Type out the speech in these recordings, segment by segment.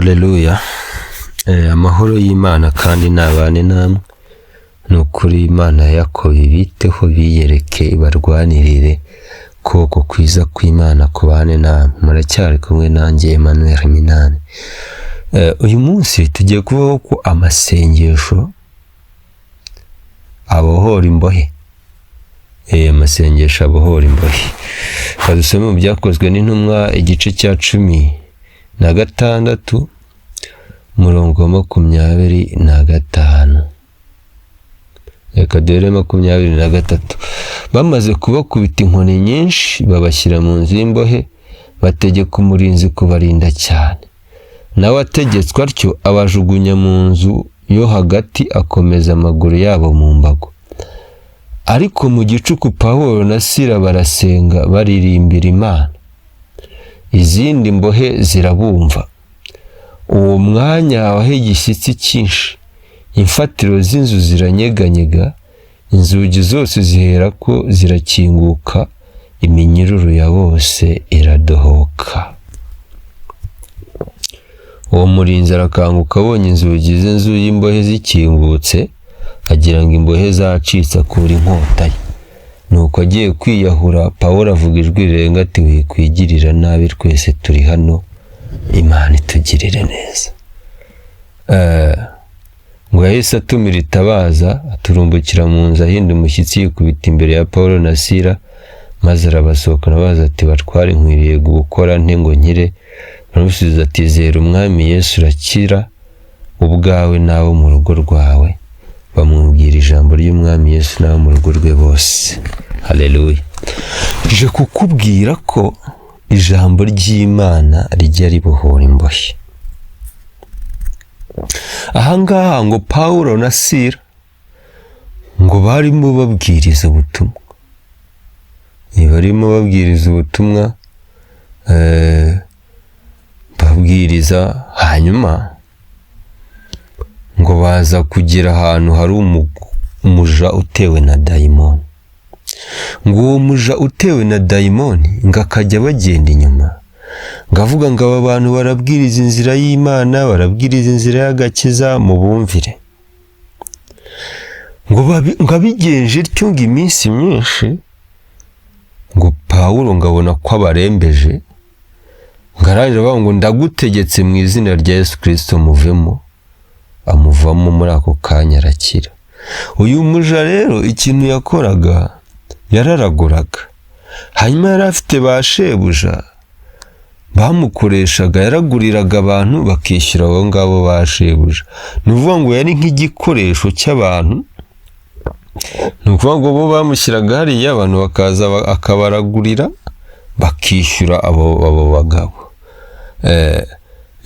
Haleluya. Amahoro y'Imana kandi nabane namwe. Ni ukuri Imana ya Yakobo ibiteho, biyereke, ibarwanirire. Ukuboko kwiza kw'Imana kubane namwe. Muracyari kumwe nanjye Emmanuel Minani. Uyu munsi tugiye kuvuga ko amasengesho abohora imbohe. Amasengesho abohora imbohe. Reka dusome mu Byakozwe n'Intumwa igice cya 16, umurongo wa 25. Reka duhere 23. Bamaze kubakubita inkoni nyinshi, babashyira mu nzu y'imbohe, bategeka umurinzi kubarinda cyane. Nawe ategetswe atyo, abajugunya mu nzu yo hagati, akomeza amaguru yabo mu mbago. Ariko mu gicuku Pawulo na Sila barasenga, baririmbira Imana. Izindi mbohe zirabumva. Uwo mwanya habaho igishyitsi cyinshi, imfatiro z'inzu ziranyeganyega, inzugi zose ziherako zirakinguka, iminyururu ya bose iradohoka. Uwo murinzi arakanguka, abonye inzugi z'inzu y'imbohe zikingutse, agira ngo imbohe zacitse, akura inkota ye. Nuko agiye kwiyahura, Pawulo avuga ijwi rirenga ati: "Wikwigirira nabi, twese turi hano, Imana itugirire neza." Ngo yahise atumira itabaza, aturumbukira mu nzu ahinda umushyitsi, yikubita imbere ya Pawulo na Sila, maze arabasohokana, abaza ati: "Batware, nkwiriye gukora nte ngo nkire?" Baramusubiza ati: "Zera Umwami Yesu urakira, ubwawe n'abo mu rugo rwawe." Bamubwira ijambo ry'Umwami Yesu n'abo mu rugo rwe bose. Haleluya. Nje kukubwira ko ijambo ry'Imana rijya ribohora imbohe. Ahangaha ngo Pawulo na Sila ngo barimo babwiriza ubutumwa, barimo babwiriza ubutumwa, babwiriza, hanyuma ngo baza kugera ahantu hari umuja utewe na dayimoni. Ngo uwo muja utewe na dayimoni ngo akajya bagenda inyuma, ngo avuga ngo: "Aba bantu barabwiriza inzira y'Imana, barabwiriza inzira y'agakiza, mubumvire." Ngo abigenje atyo ngo iminsi myinshi, ngo Pawulo ngo abona ko abarembeje, ngo arangije avuga ngo: "Ndagutegetse mu izina rya Yesu Kirisito, muvemo." Amuvamo muri ako kanya, arakira. Uyu muja rero ikintu yakoraga, yararaguraga. Hanyuma yari afite ba shebuja bamukoreshaga, yaraguriraga abantu bakishyura abo ngabo ba shebuja. Ni ukuvuga ngo yari nk'igikoresho cy'abantu. Ni ukuvuga ngo bo bamushyiraga hariya, abantu bakaza akabaragurira, bakishyura abo bagabo.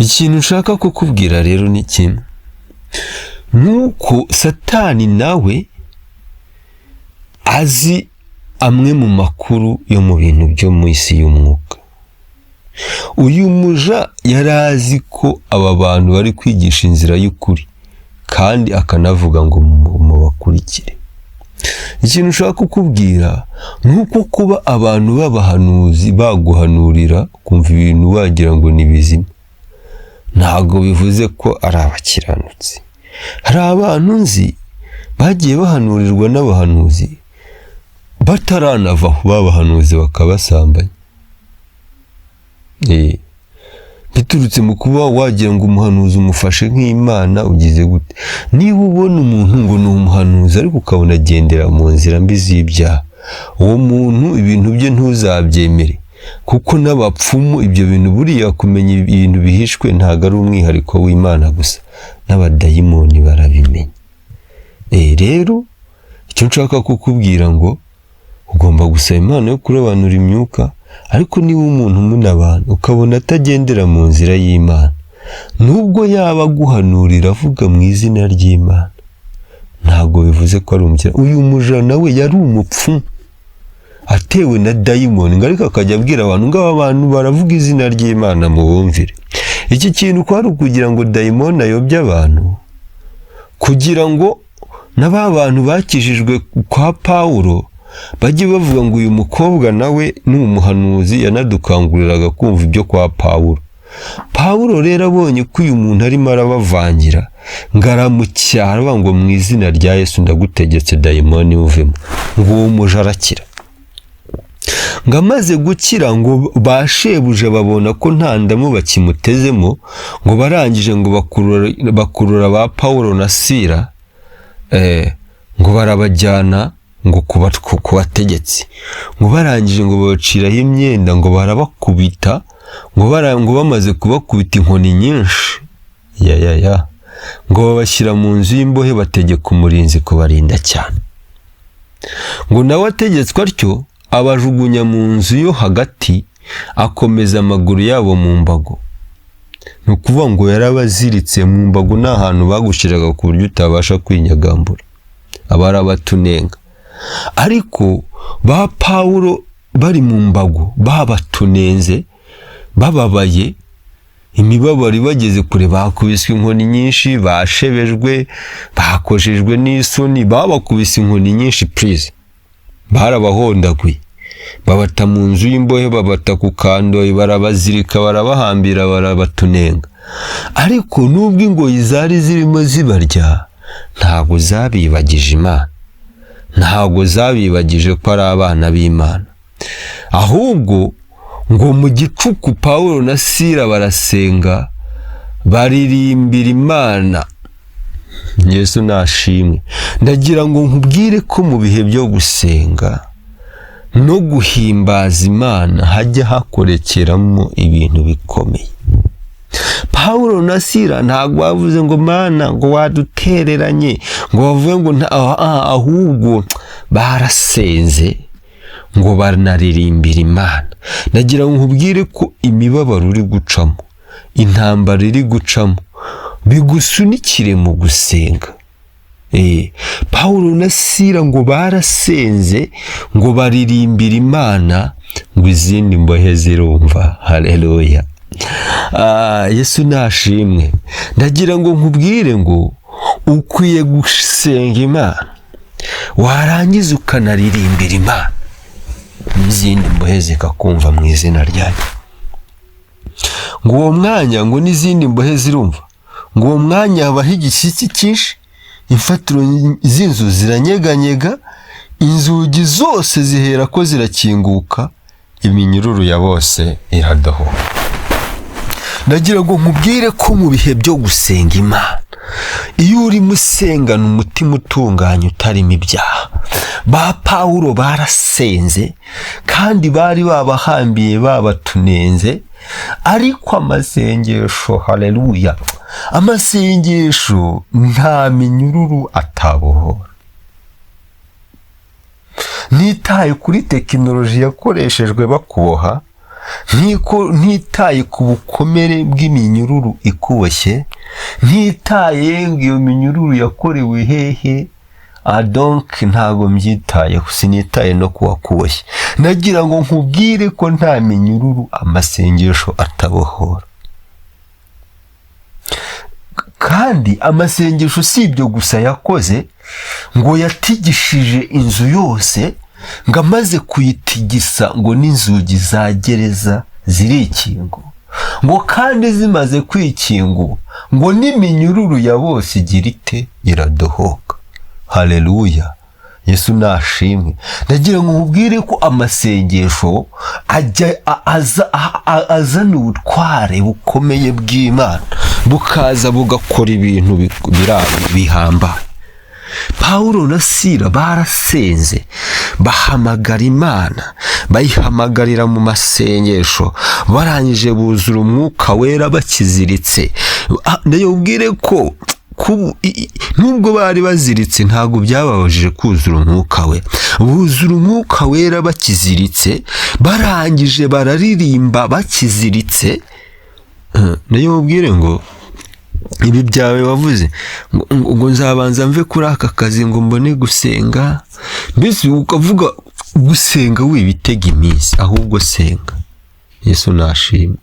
Ikintu nshaka kukubwira rero ni kimwe: nuko Satani nawe azi amwe mu makuru yo mu bintu byo mu isi y'umwuka. Uyu muja yari azi ko aba bantu bari kwigisha inzira y'ukuri, kandi akanavuga ngo mubakurikire. Ikintu ushaka kukubwira ni uko kuba abantu b'abahanuzi baguhanurira, kumva ibintu wagira ngo ni bizima, ntabwo bivuze ko ari abakiranutsi. Hari abantu nzi bagiye bahanurirwa n'abahanuzi, bataranavaho babahanuzi bakabasambanya. Biturutse mu kuba wagira ngo umuhanuzi umufashe nk'Imana. Ugize gute? Niba ubona umuntu ngo ni umuhanuzi, ariko ukabona agendera mu nzira mbi z'ibyaha, uwo muntu ibintu bye ntuzabyemere, kuko n'abapfumu ibyo bintu, buriya kumenya ibintu bihishwe ntabwo ari umwihariko w'Imana gusa, n'abadayimoni barabimenya. Rero icyo nshaka kukubwira, ngo ugomba gusaba impano yo kurobanura imyuka. Ariko niba umuntu umuna abantu, ukabona atagendera mu nzira y'Imana, nubwo yaba aguhanurira avuga mu izina ry'Imana, ntabwo bivuze ko ari umukire. Uyu muja nawe yari umupfumu atewe na dayimoni, ngo ariko akajya abwira abantu ngo: "Aba bantu baravuga izina ry'Imana, mubumvire." Iki kintu kwari ukugira ngo dayimoni ayobye abantu, kugira ngo na ba bantu bakijijwe kwa Pawulo bajye bavuga ngo: "Uyu mukobwa nawe ni umuhanuzi, yanadukanguriraga kumva ibyo kwa Pawulo." Pawulo rero abonye ko uyu muntu arimo arabavangira, ngo aramucyaha, aravuga ngo mu izina rya Yesu ndagutegetse dayimoni uvemo. Ngo uwo muja arakira. Ngo amaze gukira, ngo ba shebuja babona ko nta ndamu bakimutezemo, ngo barangije ngo bakurura ba Pawulo na Sila, ngo barabajyana ngo ku bategetsi. Ngo barangije ngo babaciraho imyenda, ngo barabakubita, ngo bamaze kubakubita inkoni nyinshi, ya ya ya, ngo babashyira mu nzu y'imbohe, bategeka umurinzi kubarinda cyane. Ngo nawe ategetswe atyo, abajugunya mu nzu yo hagati, akomeza amaguru yabo mu mbago. Ni ukuvuga ngo yarabaziritse mu mbago, ni ahantu bagushyiraga ku buryo utabasha kwinyagambura, aba ari abatunenga. Ariko ba Pawulo bari mu mbago, babatunenze, bababaye, imibabaro ibageze kure, bakubiswe inkoni nyinshi, bashebejwe, bakojejwe n'isoni, babakubise inkoni nyinshi, please, barabahondaguye, babata mu nzu y'imbohe, babata ku kandoyi, barabazirika, barabahambira, barabatunenga. Ariko nubwo ingoyi zari zirimo zibarya, ntabwo zabibagije Imana, ntabwo zabibagije ko ari abana b'Imana. Ahubwo ngo mu gicuku Pawulo na Sila barasenga, baririmbira Imana. Yesu nashimwe. Ndagira ngo nkubwire ko mu bihe byo gusenga no guhimbaza Imana hajya hakorekeramo ibintu bikomeye. Pawulo na Sila ntabwo bavuze ngo Mana ngo wadutereranye, ngo bavuge ngo ahubwo barasenze ngo banaririmbira Imana. Ndagira ngo nkubwire ko imibabaro uri gucamo, intambara iri gucamo, bigusunikire mu gusenga. Pawulo na Sila ngo barasenze, ngo baririmbira Imana, ngo izindi mbohe zirumva. Haleluya. Yesu nashimwe. Ndagira ngo nkubwire ngo ukwiye gusenga Imana, warangiza ukanaririmbira Imana, n'izindi mbohe zikakumva mu izina ryayo. Ngo uwo mwanya ngo n'izindi mbohe zirumva, ngo uwo mwanya habaho igishyitsi cyinshi, imfatiro z'inzu ziranyeganyega, inzugi zose zihera ko zirakinguka, iminyururu ya bose iradohoka. Ndagira ngo nkubwire ko mu bihe byo gusenga Imana, iyo urimo usengana umutima utunganye utarimo ibyaha, ba Pawulo barasenze kandi bari babahambiye, babatunenze, ariko amasengesho, haleluya, amasengesho nta minyururu atabohora. Ntitaye kuri tekinoloji yakoreshejwe bakuboha, ntitaye ku bukomere bw'iminyururu ikuboshye, ntitaye ngo iyo minyururu yakorewe hehe, donc ntabwo mbyitayeho, sinitaye no kuwakuboshye. Nagira ngo nkubwire ko nta minyururu amasengesho atabohora. Kandi amasengesho si ibyo gusa yakoze, ngo yatigishije inzu yose, ngo amaze kuyitigisa ngo n'inzugi za gereza zirikingo, ngo kandi zimaze kwikingo, ngo n'iminyururu ya bose igira ite? Iradohoka. Haleluya. Yesu nashimwe. Ndagira ngo nkubwire ko amasengesho ajya azana ubutware bukomeye bw'Imana, bukaza bugakora ibintu bihambaye. Pawulo na Sila barasenze, bahamagara Imana, bayihamagarira mu masengesho, barangije buzura umwuka wera bakiziritse. Ndababwire ko nubwo bari baziritse ntabwo byababajije kuzura umwuka we, buzura umwuka wera bakiziritse, barangije bararirimba bakiziritse. Ndababwire ngo ibi byawe wavuze ngo nzabanza mve kuri aka kazi ngo mbone gusenga, mbese ukavuga gusenga wibitega iminsi, ahubwo senga. Yesu nashimwe.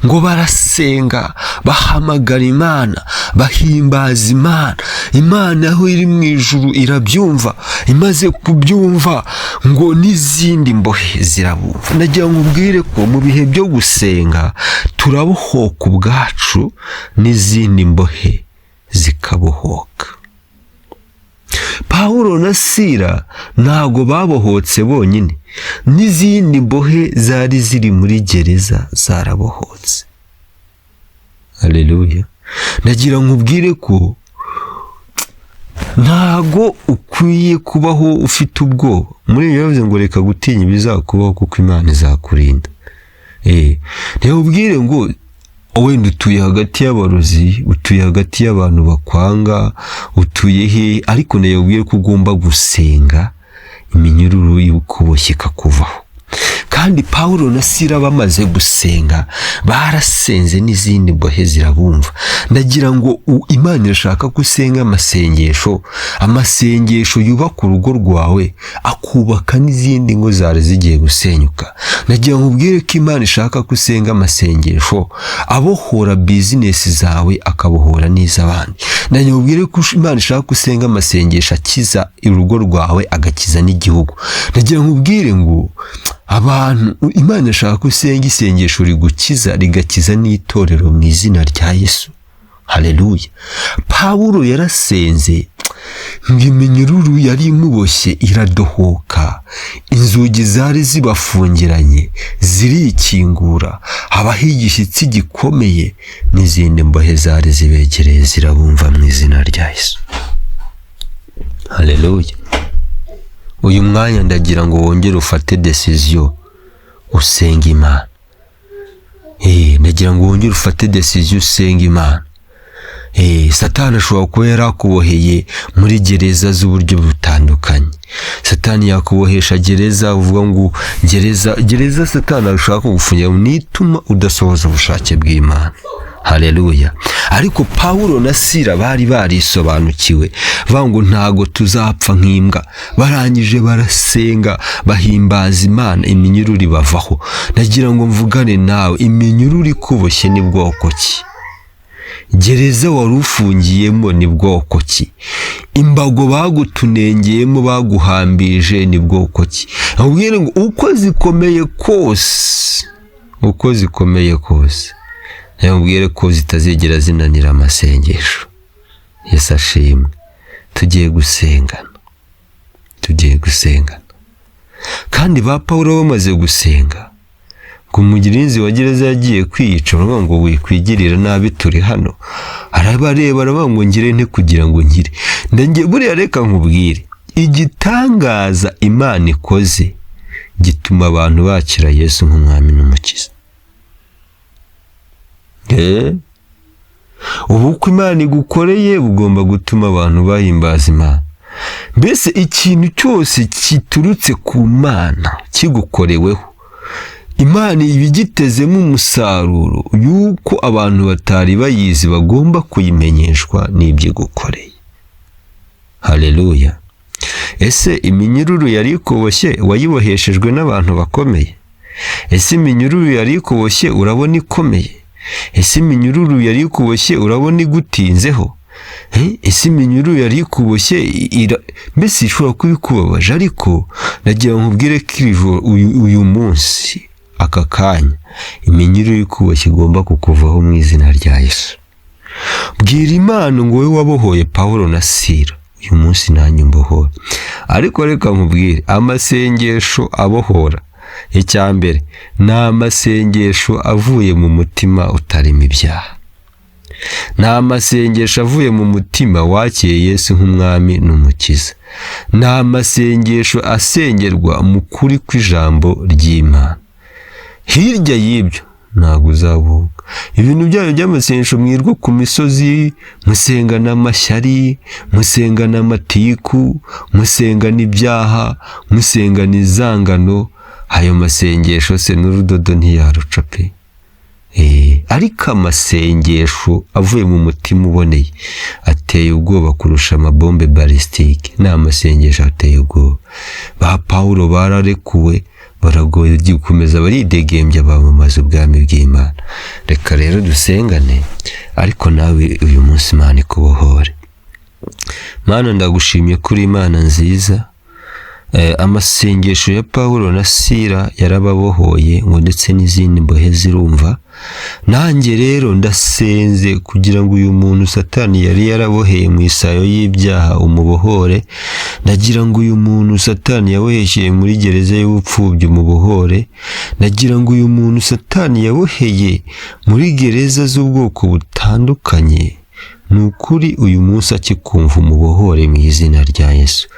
Ngo barasenga, bahamagara Imana, bahimbaza Imana. Imana aho iri mu ijuru irabyumva, imaze kubyumva ngo n'izindi mbohe zirabumva. Ndagira ngo ubwire ko mu bihe byo gusenga Turabohoka ubwacu n'izindi mbohe zikabohoka. Pawulo na Sila ntago babohotse bonyine, n'izindi mbohe zari ziri muri gereza zarabohotse. Haleluya! Ndagira nkubwire ko ntago ukwiye kubaho ufite ubwoba. Muri ibyo bivuze ngo reka gutinya ibizakubaho kuko Imana izakurinda. Ntibubwire ngo wenda utuye hagati y'abarozi, utuye hagati y'abantu bakwanga, utuye he, ariko ntibubwire ko ugomba gusenga iminyururu y'ukuboshye ikakuvaho. Kandi Pawulo na Sila bamaze gusenga, barasenze n'izindi mbohe zirabumva. Ndagira ngo Imana irashaka ko usenga amasengesho, amasengesho yubaka urugo rwawe, akubaka n'izindi ngo zari zigiye gusenyuka. Ndagira ngo ubwire ko Imana ishaka ko usenga amasengesho abohora bizinesi zawe, akabohora n'iz'abandi. Ndagira ngo ubwire ko Imana ishaka ko usenga amasengesho akiza urugo rwawe, agakiza n'igihugu. Ndagira ngo ubwire ngo abantu, Imana ishaka ko usenga isengesho rigukiza, rigakiza n'itorero mu izina rya Yesu. Haleluya! Pawulo yarasenze ngo iminyururu yari imuboshye iradohoka, inzugi zari zibafungiranye zirikingura, habaho igishyitsi gikomeye, n'izindi mbohe zari zibegereye zirabumva mu izina rya Yesu. Haleluya! Uyu mwanya ndagira ngo wongere ufate decision usenga Imana. Ndagira ngo wongere ufate decision usenga Imana. Satani ashobora kuba yarakuboheye muri gereza z'uburyo butandukanye. Satani yakubohesha gereza, uvuga ngo gereza, gereza Satani ashaka kugufungira nituma udasohoza ubushake bw'Imana. Haleluya! Ariko Pawulo na Sila bari barisobanukiwe, bavuga ngo ntago tuzapfa nk'imbwa. Barangije barasenga, bahimbaza Imana, iminyururu ibavaho. Ndagira ngo mvugane nawe, iminyururu ikuboshye ni bwoko ki? Gereza wari ufungiyemo ni bwoko ki? Imbago bagutunengeyemo baguhambije ni bwoko ki? Nkubwire ngo uko zikomeye kose, uko zikomeye kose, nkubwire ko zitazigera zinanira amasengesho. Yesu ashimwe. Tugiye gusengana, tugiye gusengana. Kandi ba Pawulo bamaze gusenga, ngo umurinzi wa gereza yagiye kwiyica, baravuga ngo wikwigirira nabi turi hano. Arabareba aravuga ngo ngire nte kugira ngo nkire. Ndagiye buriya, reka nkubwire igitangaza Imana ikoze gituma abantu bakira Yesu nk'umwami n'umukiza. Ubu uko Imana igukoreye bugomba gutuma abantu bahimbaza Imana. Mbese ikintu cyose kiturutse ku Mana kigukoreweho, Imana iba igitezemo umusaruro y'uko abantu batari bayizi bagomba kuyimenyeshwa n'ibyo igukoreye. Haleluya! Ese iminyururu yari ikuboshye wayiboheshejwe n'abantu bakomeye? Ese iminyururu yari ikuboshye urabona ikomeye? Ese iminyururu yari ikuboshye urabona igutinzeho? Ese iminyururu yari ikuboshye mbese ishobora kuba ikubabaje? Ariko nagira ngo nkubwire ko iri joro, uyu munsi, aka kanya, iminyururu ikuboshye igomba kukuvaho mu izina rya Yesu. Bwira Imana ngo wowe wabohoye Pawulo na Sila, uyu munsi nanjye umbohore. Ariko reka nkubwire, amasengesho abohora, icya mbere ni amasengesho avuye mu mutima utarimo ibyaha. Ni amasengesho avuye mu mutima wakiriye Yesu nk'umwami n'umukiza. Ni amasengesho asengerwa mu kuri kw'ijambo ry'Imana. Hirya y'ibyo ntabwo uzabuka. Ibintu byayo by'amasengesho mwirwa ku misozi, musenga n'amashyari, musenga n'amatiku, musenga n'ibyaha, musenga n'izangano, ayo masengesho se n'urudodo ntiyaruca pe. Ariko amasengesho avuye mu mutima uboneye ateye ubwoba kurusha amabombe balistike. Ni amasengesho ateye ubwoba. Ba Pawulo bararekuwe, baragoye gukomeza baridegembya, bamamaza ubwami bw'Imana. Reka rero dusengane, ariko nawe uyu munsi Imana ikubohore. Mana, ndagushimye kuri Imana nziza. Amasengesho ya Pawulo na Sila yarababohoye, ngo ndetse n'izindi mbohe zirumva. Nanjye rero ndasenze kugira ngo uyu muntu Satani yari yaraboheye mu isayo y'ibyaha umubohore. Ndagira ngo uyu muntu Satani yaboheshyeye muri gereza y'ubupfubyi umubohore. Ndagira ngo uyu muntu Satani yaboheye muri gereza z'ubwoko butandukanye, ni ukuri uyu munsi akikumva umubohore mu izina rya Yesu.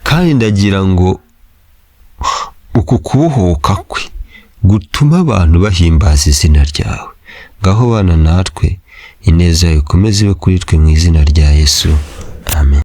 Kandi ndagira ngo uku kubohoka kwe gutuma abantu bahimbaza izina ryawe. Ngaho bana natwe, ineza yawe ikomeze ibe kuri twe mu izina rya Yesu, amen.